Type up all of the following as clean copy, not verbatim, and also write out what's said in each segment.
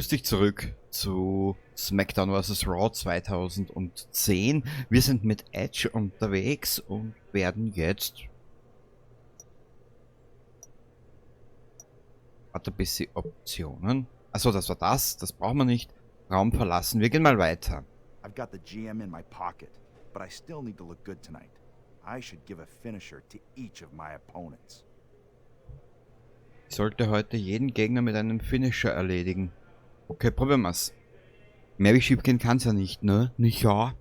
Grüß dich zurück zu SmackDown vs. Raw 2010. Wir sind mit Edge unterwegs und werden jetzt... Warte ein bisschen Optionen. Achso, das war das. Das brauchen wir nicht. Raum verlassen. Wir gehen mal weiter. I've got the GM in my pocket, but I still need to look good tonight. I should give a finisher to each of my opponents. Ich sollte heute jeden Gegner mit einem Finisher erledigen. Okay, probieren wir's. Mehr wie schief gehen kann's ja nicht, ne? Nicht ja.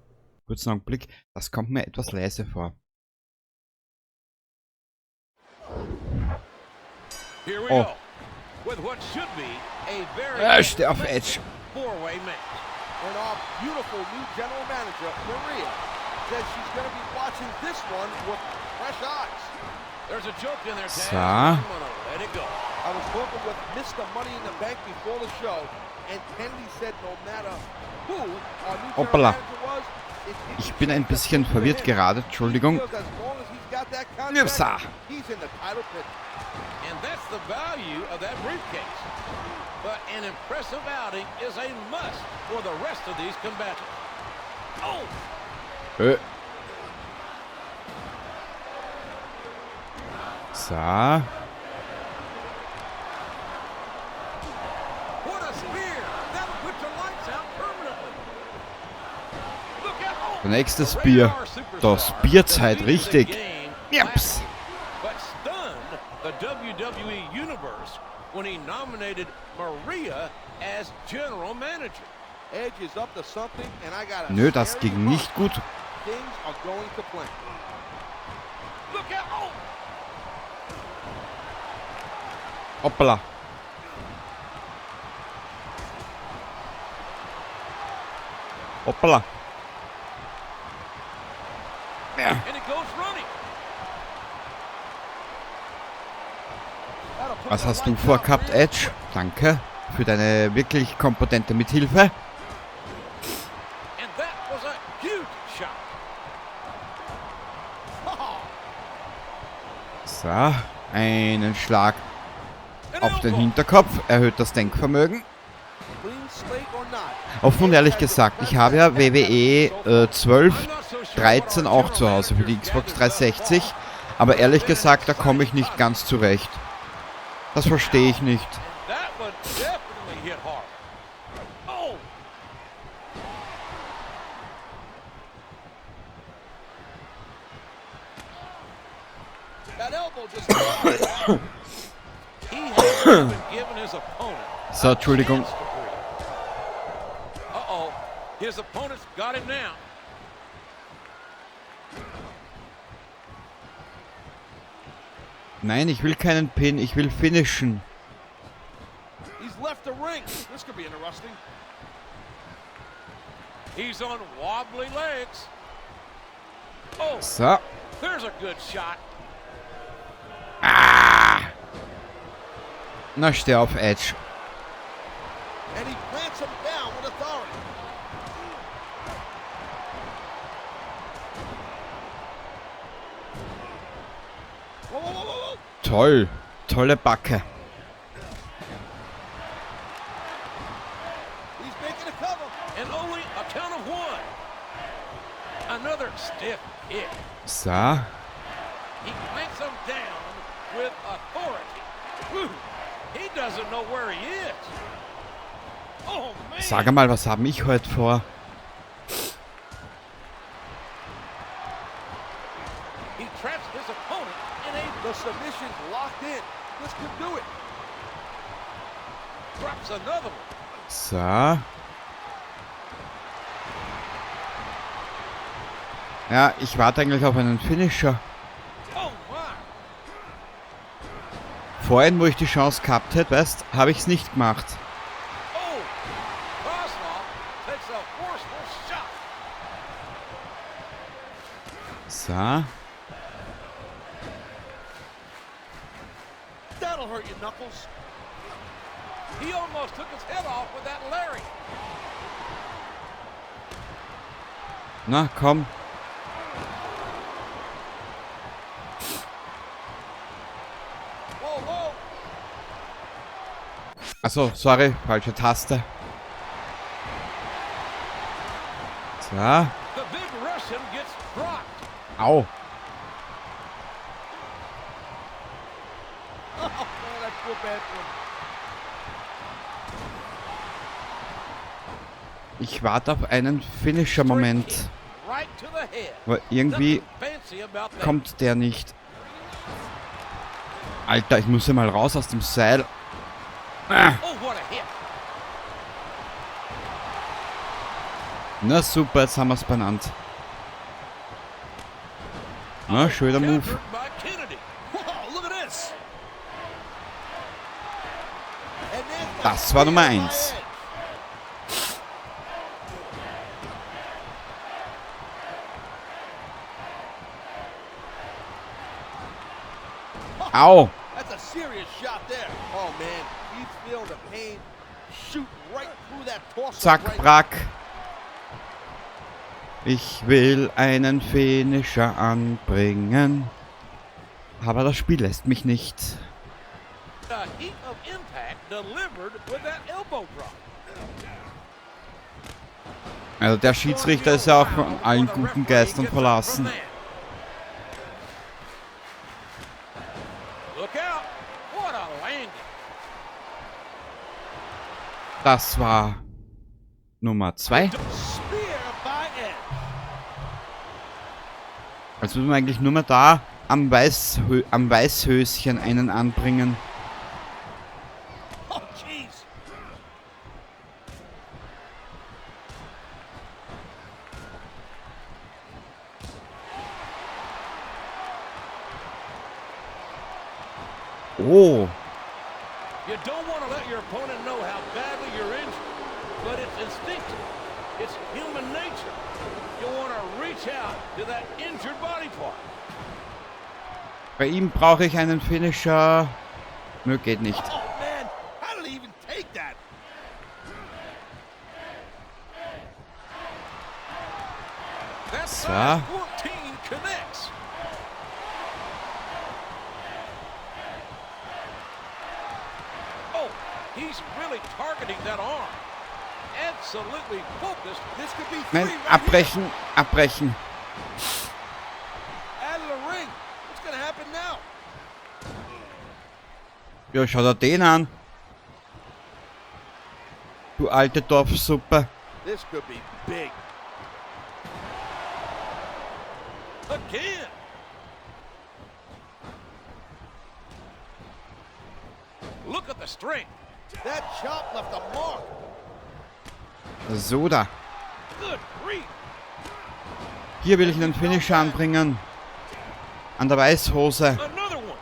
Kurzen Augenblick, das kommt mir etwas leise vor. Oh. Steh auf, Edge. And our beautiful new general manager, Maria, says she's going to be watching this one with fresh eyes. There's a joke in there, Taz. So. I'm gonna let it go. I was talking with Mr. Money in the Bank before the show, and Kennedy said no matter who our new general Hoppala. manager was, it didn't Ich bin ein change a bisschen thing for verwirrt him. gerade, He Entschuldigung. feels as long as he's got that contract, Yepsa. he's in the title picture. And that's the value of that briefcase. But an impressive outing is a must for the rest of these combatants. Oh! So. What a spear! That'll put your lights out permanently. Look out! Oh! Der nächste The Spear. Radar Superstar Das Spearzeit, defeated the richtig. game Jeps. last week, but stunned the WWE Universe when he nominated Maria as general manager. Edge is up to something, and I got a Nö, das scary ging nicht hunch. gut. Things are going to plan. Look out! Oh! Hoppala. Hoppala. Ja. And it goes running. That'll put Was the hast du lights vor out gehabt, real Edge? Danke für deine wirklich kompetente Mithilfe. And that was a huge shot. So, einen Schlag An auf den elbow. Hinterkopf, erhöht das Denkvermögen. Clean slate or not. Offen und ehrlich gesagt, ich habe ja WWE 12, I'm not so sure what 13 our auch general zu Hause für die manager Xbox gathered thus 360, far. aber ehrlich gesagt, da komme ich nicht ganz zurecht. Das verstehe ich nicht. That one definitely hit hard. Oh! That elbow just He hasn't even given his opponent So, a Entschuldigung. chance to breathe. Uh-oh. His opponent's got him now. Nein, ich will keinen Pin, ich will finishen. He's left the ring. This could be interesting. He's on wobbly legs. Oh, So. there's a good shot. Ah! Na, steh auf, Edge. And he plants him down with authority. Whoa, whoa, whoa, whoa, whoa. Toll. Tolle Backe. He's making a cover. And only a count of one. Another stiff kick. So. He plants him down with authority. Whew. He doesn't know where he is. Oh, man. Sag mal, was haben ich heute vor? He traps his opponent in a The submission's locked in. This could do it. drops another one. So. Ja, ich warte eigentlich auf einen Finisher. Oh my. Vorhin, wo ich die Chance gehabt hätte, weißt, habe ich's nicht gemacht. Oh, Kozlov takes a forceful shot. So. That'll hurt your knuckles. He almost took his head off with that lariat. Na, komm. Whoa, whoa. Achso, sorry, falsche Taste. So. Au. Ich warte auf einen Finisher-Moment. Aber irgendwie kommt der nicht. Alter, ich muss ja mal raus aus dem Seil. Ah. Na super, jetzt haben wir es benannt. Na, schöner Move. Das war Nummer 1. Au! Zack, brack. Ich will einen Finisher anbringen. Aber das Spiel lässt mich nicht. Also der Schiedsrichter ist ja auch von allen guten Geistern verlassen. Das war Nummer 2. Also müssen wir eigentlich nur mal da am Weißhöschen einen anbringen. Oh. You don't want to let your opponent know how badly you're injured, but it's instinctive. It's human nature. You want to reach out to that injured body part. Bei ihm brauche ich einen Finisher. Nö, geht nicht. Oh man, how did he even take that? That So. size 14 connects. Oh, he's really targeting that arm. Absolutely focused. This could be three Nein, right here. abbrechen, abbrechen. Out of the ring. What's gonna happen now? Ja, schau dir den an. Du alte Dorfsuppe. This could be big. Again. Look at the strength. That chop left a mark. So da. Good grief. Hier will ich einen Finisher anbringen. An der Weißhose. Another one.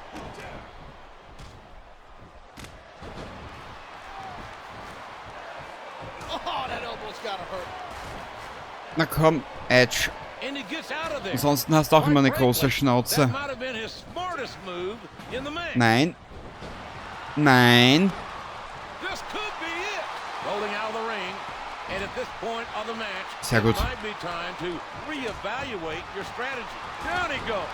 Oh, that elbow's gotta hurt. Na komm, Edge. And he gets out of there. Ansonsten hast du auch immer eine große Quite frankly, Schnauze. that might have been his smartest move in the match. Nein. Nein. This could be it. Rolling out of the ring. And at this point of the match, Sehr it gut. might be time to reevaluate your strategy. Down he goes.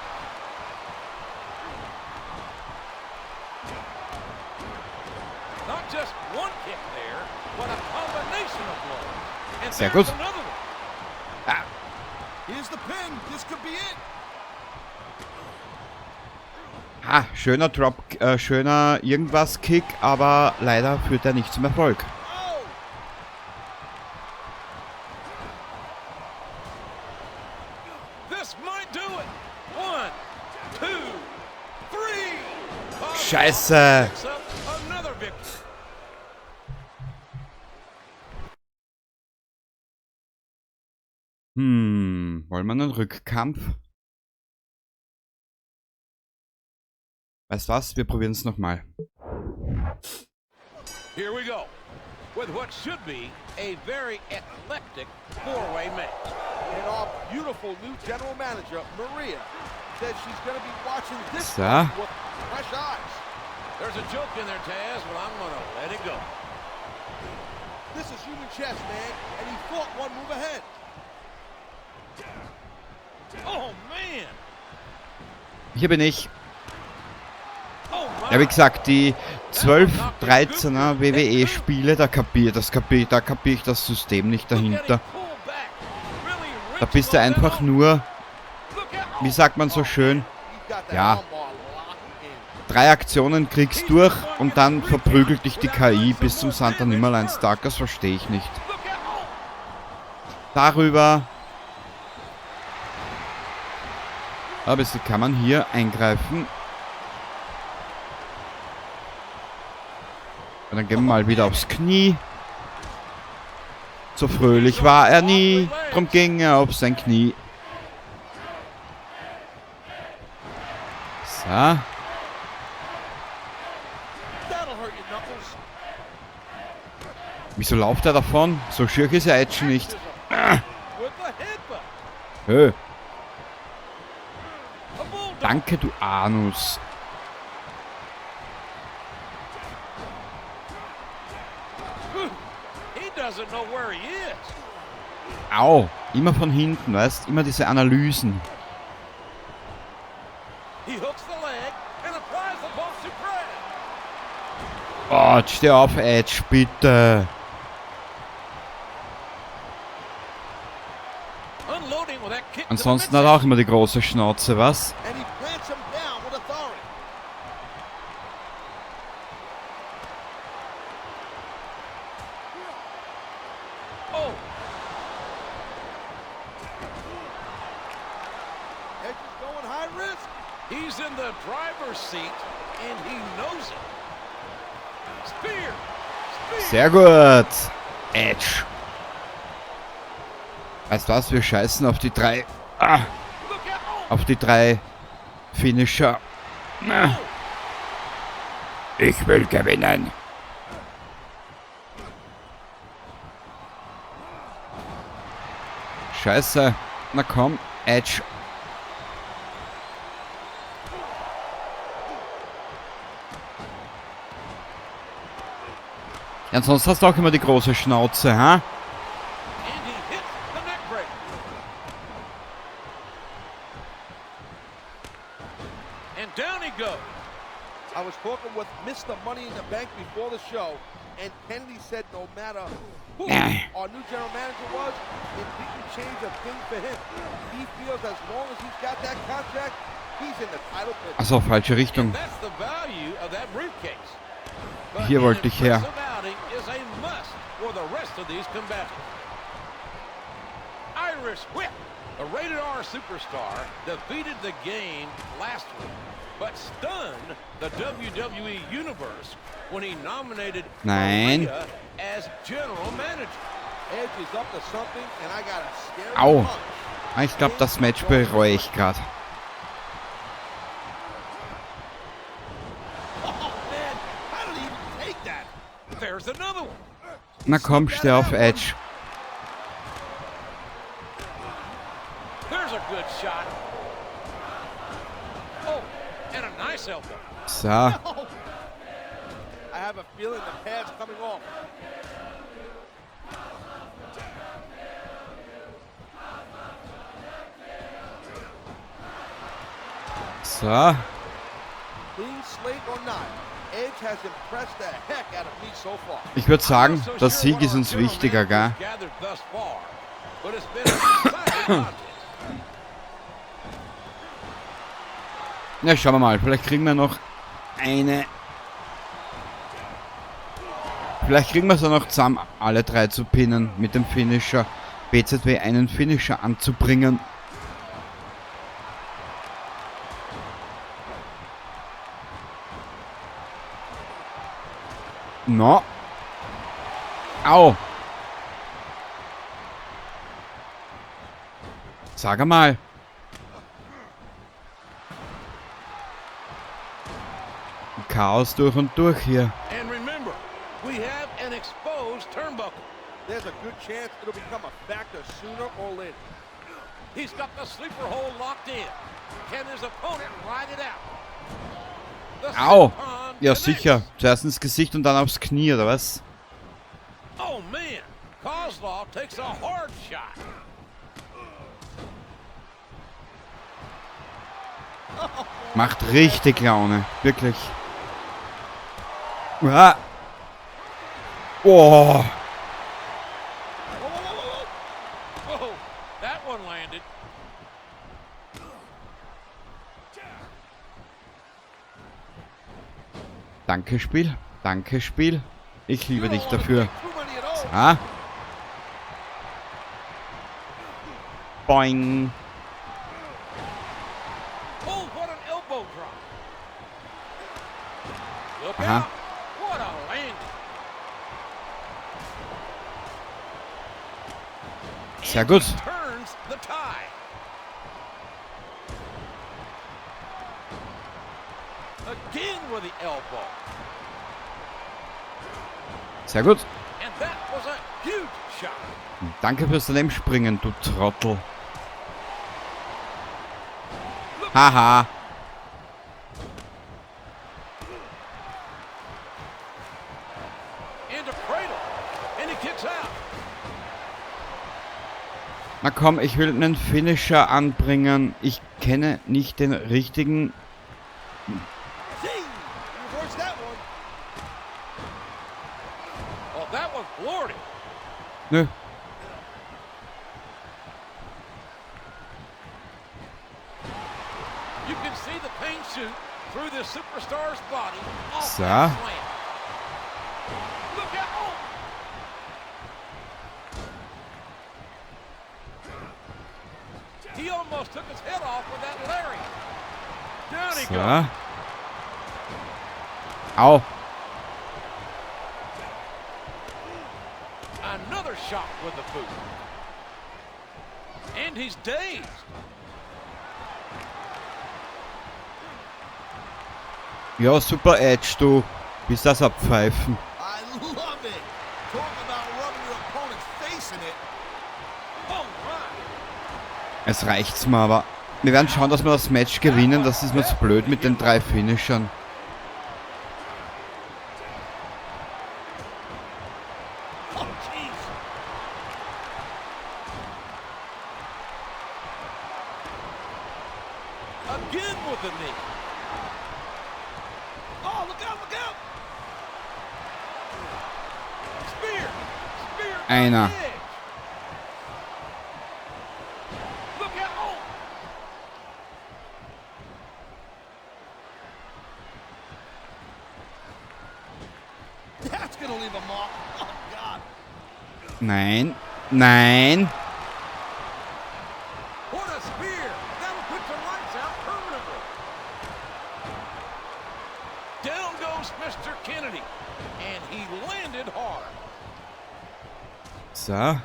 Not just one kick there, but a combination of blows. And Sehr there's gut. another one. Ah. Here's the pin. This could be it. Ha, schöner Drop, schöner irgendwas Kick, aber leider führt er nicht zum Erfolg. Oh! This might do it. 1, 2, 3. Bobby Scheiße. picks up another victory. Wollen wir einen Rückkampf? Weißt was? Wir probieren es nochmal. Here we go with what should be a very eclectic four-way match. And our beautiful new general manager, Maria, says she's gonna be watching this So. one with fresh eyes. There's a joke in there, Taz, but I'm gonna let it go. This is human chess, man, and he fought one move ahead. Oh, man. Hier bin ich. Oh, my. Ja, wie gesagt, die 12, 13er WWE-Spiele, da kapier ich das System nicht dahinter. Da bist du einfach nur, wie sagt man so schön, ja, 3 Aktionen kriegst durch und dann verprügelt dich die KI bis zum Santa Nimmerleinstag. Das verstehe ich nicht. Darüber. Aber sie kann man hier eingreifen. Und dann gehen wir mal wieder aufs Knie. So fröhlich war er nie, drum ging er auf sein Knie. So. Wieso läuft er davon? So schier ist er jetzt schon nicht. Hö. Danke, du Anus. Au, immer von hinten, weißt? Immer diese Analysen. Oh, jetzt steh auf, Edge, bitte. Ansonsten hat er auch immer die große Schnauze, was? Sehr gut. Edge. Weißt du was? Wir scheißen auf die drei. Ah, auf die drei Finisher. Ich will gewinnen. Scheiße. Na komm, Edge. Ja, ansonsten hast du auch immer die große Schnauze, ha? I was talking with Mr. Money in the Bank before the show, and Kennedy said no matter who our new general manager was, it didn't change a thing for him. He feels as long as he's got that contract, he's in the title picture. Also falsche Richtung. Hier wollte ich her. The Rated R superstar defeated the game last week, but stunned the WWE Universe when he nominated Maria as general manager. Edge is up to something, and I got a scary Au. hunch. Ich glaube, das Match bereue ich gerade. Oh man, how did he even take that? There's another one. Na komm, steh auf, Edge. There's a good shot. Oh, and a nice elbow. So. I have a feeling the pad's coming off. So. Clean slate or not, Edge has impressed the heck out of me so far. Ich würde sagen, der Sieg ist uns wichtiger, gell? Na, schauen wir mal. Vielleicht kriegen wir noch eine. Vielleicht kriegen wir es auch noch zusammen, alle drei zu pinnen mit dem Finisher. BZW einen Finisher anzubringen. No. Au. Sag mal. Chaos durch und durch hier. And remember, we have an exposed turnbuckle. There's a good chance it'll become a factor sooner or later. He's got the sleeper hold locked in. Can his opponent ride it out? The Au. senton Ja, connects. sicher. Zuerst ins Gesicht und dann aufs Knie, oder was? Oh man, Kozlov takes a hard shot. Macht richtig Laune, wirklich. Ah. Oh. Whoa, that one landed. Danke, Spiel. Danke, Spiel. Ich liebe dich dafür. Ah. Boing. Oh, what an elbow drop. Look Aha. out. What a landing. Sehr gut. Turns the tide. Again with the elbow. Sehr gut. And that was a huge shot. Danke fürs Danebenspringen, du Trottel. Haha. And a cradle. And he kicks out. Na komm, ich will einen Finisher anbringen. Ich kenne nicht den richtigen. Zing! Reverse that one. Oh, that one floored him. Nö. You can see the pain shoot through this superstar's body off So. that slam. Look out. Oh. He almost took his head off with that lariat. Down he So. goes. Au. Another shot with the boot. And he's dazed. Ja, super Edge, du. Bis das abpfeifen. I love it. Talk about rubbing your opponent's face in it. Oh my. Es reicht's mir aber. Wir werden schauen, dass wir das Match gewinnen. Das ist mir zu blöd mit den drei Finishern. Oh, jeez. Again with the knee. Oh, look out, look out. Spear. Spear. by Einer. Edge. Look out. Oh. That's gonna leave a mark. Oh, God. Nein. Nein. What a spear. That'll put the lights out permanently. Down goes Mr. Kennedy. And he landed hard. So.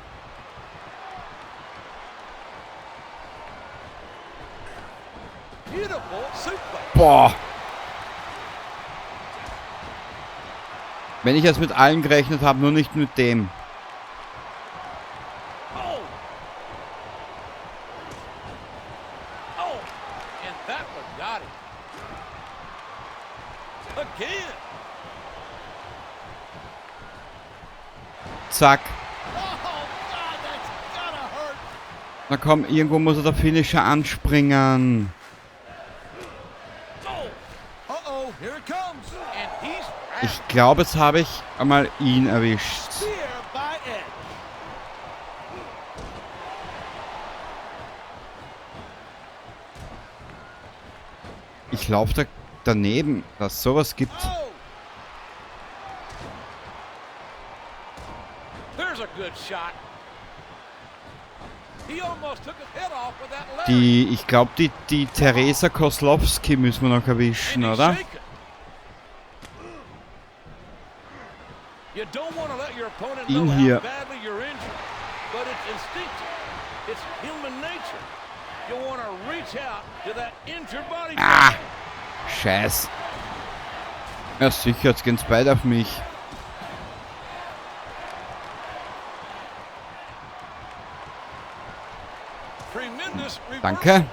Beautiful suplex. Boah. Wenn ich jetzt mit allen gerechnet habe, nur nicht mit dem. Oh. Oh. And that one got him. Again. Zack. Oh, God, that's gotta hurt. Na komm, irgendwo muss der Finisher anspringen. Oh. Uh-oh, here it comes. And he's Ich rattled. glaube, jetzt habe ich einmal ihn erwischt. Spear by Edge. Ich laufe da daneben, dass es sowas gibt. Oh, There's a good shot. He almost took his head off with that lariat. Die, ich glaube, die Theresa Koslowski müssen wir noch erwischen, And he's oder? shaken. You don't want to let your opponent Ihn know hier. how badly you're injured, but it's instinctive. It's human nature. You want to reach out to that injured body Ah! part. Scheiß. Ja, sicher, jetzt gehen's beide auf mich. Tremendous reversal. Danke.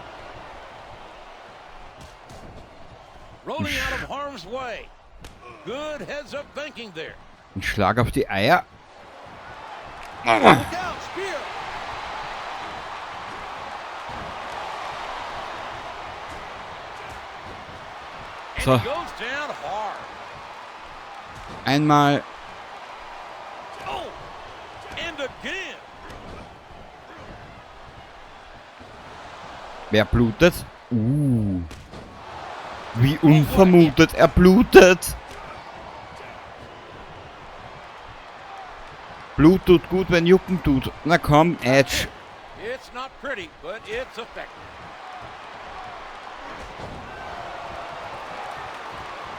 Rolling out of harm's way. Good heads up thinking there. Ein Schlag auf die Eier. look out, spear. And So. he goes down hard. Einmal. Oh, and again. Wer blutet? Wie unvermutet er blutet. Blut tut gut, wenn Jucken tut. Na komm, Edge. It's not pretty, but it's effective.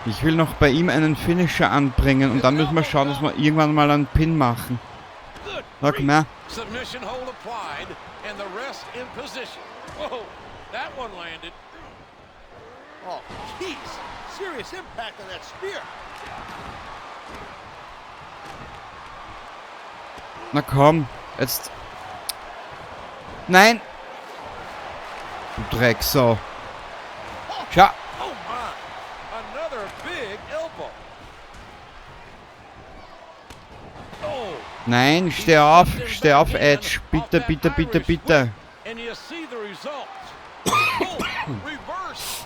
Ich will noch bei ihm einen Finisher anbringen und dann müssen wir schauen, dass wir irgendwann mal einen Pin machen. Good Na, komm her. Submission hold applied and the rest in position. Whoa, that one landed. Oh, jeez. Serious impact on that spear. Na komm, jetzt. Nein! Du Drecksau. Schau. Oh my! Another big elbow. Oh. Nein, steh auf, steh auf, Edge. Bitte, bitte, bitte, bitte. And you see the results. Oh, reverse.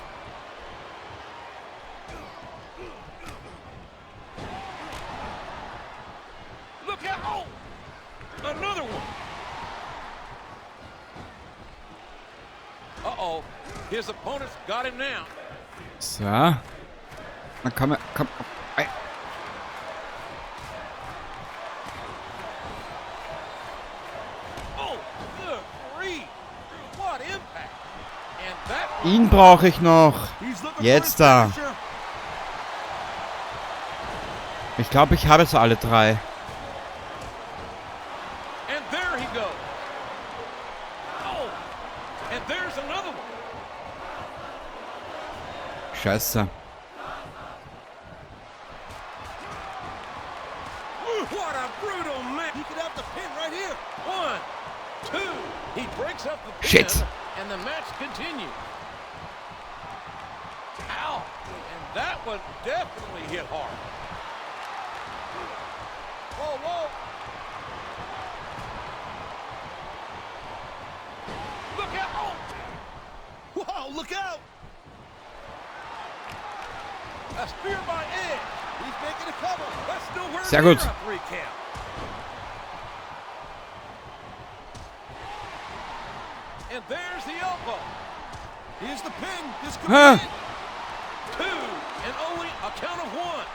Look out! Oh, another one. Uh-oh, his opponent's got him now. So. Na komm, komm. Ei. Oh, good grief. What impact. And that Ihn brauche ich noch. He's looking for Jetzt his da. finisher. Ich glaube, ich habe jetzt alle drei. And there he goes. Oh, and there's another one. Scheiße. What a brutal match. He could have the pin right here. 1, 2. He breaks up the pin. Shit. And the match continues. Ow. And that one definitely hit hard. Whoa, whoa. Look out. Oh. Whoa, look out. A spear by Edge. He's making a cover. That's nowhere Sehr near gut. a 3 count. And there's the elbow. Here's the pin. This could Ah. be it. 2 and only a count of 1.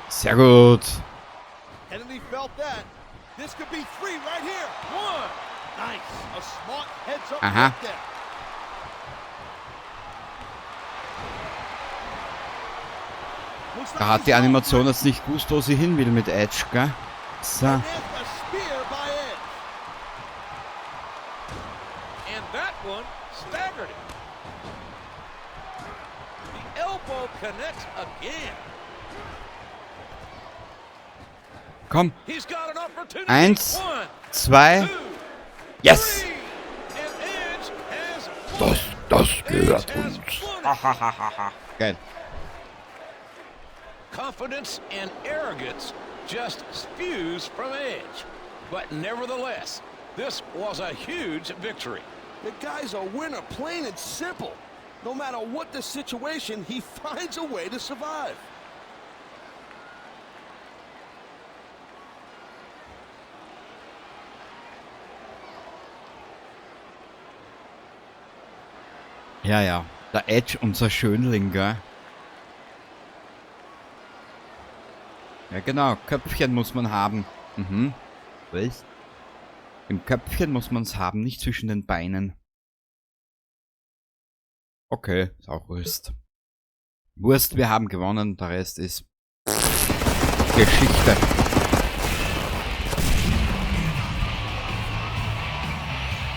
Sehr gut. Kennedy felt that. This could be 3 right here. 1. Nice. A smart heads up Aha. right there. Looks like Da hat he's die going Animation for it. jetzt nicht gewusst, wo sie hin will mit Edge, gell? So. And there's the spear by Edge. And that one staggered him. The elbow connects again. Komm. He's got an opportunity. Eins, 1, 2. 2, Yes! 3. And Edge has won. Das Edge has won it. Geil. Confidence and arrogance just spews from Edge. But nevertheless, this was a huge victory. The guy's a winner, plain and simple. No matter what the situation, he finds a way to survive. Ja, ja. Der Edge, unser Schönling, gell? Ja, genau. Köpfchen muss man haben. Mhm. Was? Im Köpfchen muss man's haben, nicht zwischen den Beinen. Okay, ist auch Wurst. Wurst, wir haben gewonnen, der Rest ist Geschichte.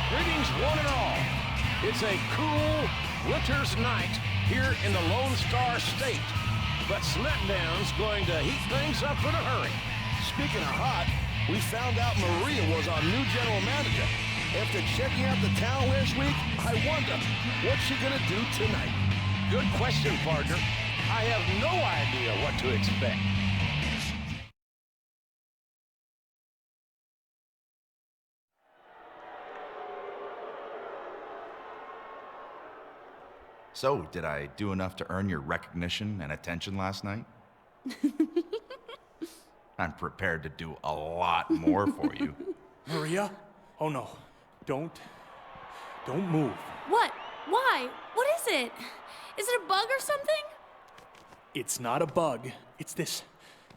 Greetings, one and all. It's a cool winter's night here in the Lone Star State. But SmackDown's going to heat things up in a hurry. Speaking of hot, we found out Maria was our new general manager. After checking out the town last week, I wonder what's she going to do tonight. Good question, partner. I have no idea what to expect. So, did I do enough to earn your recognition and attention last night? I'm prepared to do a lot more for you. Maria? Oh no. Don't. Don't move. What? Why? What is it? Is it a bug or something? It's not a bug. It's this.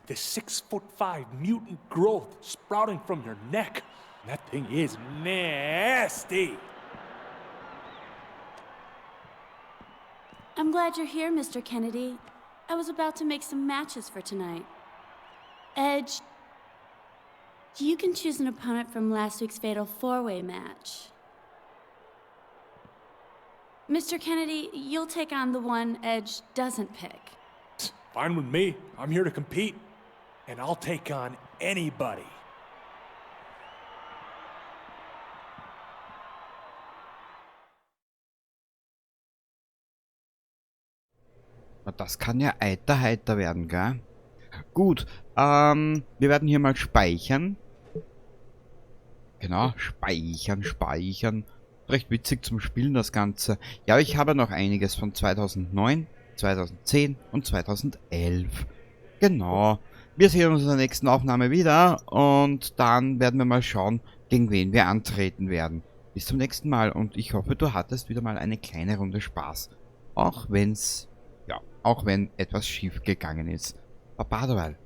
This 6'5" mutant growth sprouting from your neck. That thing is nasty. I'm glad you're here, Mr. Kennedy. I was about to make some matches for tonight. Edge, you can choose an opponent from last week's Fatal Four Way match. Mr. Kennedy, you'll take on the one Edge doesn't pick. Fine with me. I'm here to compete. And I'll take on anybody. Na, das kann ja heiter heiter werden, gell? Gut, wir werden hier mal speichern. Genau, speichern, speichern. Recht witzig zum Spielen das Ganze. Ja, ich habe noch einiges von 2009, 2010 und 2011. Genau. Wir sehen uns in der nächsten Aufnahme wieder und dann werden wir mal schauen, gegen wen wir antreten werden. Bis zum nächsten Mal und ich hoffe, du hattest wieder mal eine kleine Runde Spaß. Auch wenn's, ja, auch wenn etwas schief gegangen ist. Baba derweil.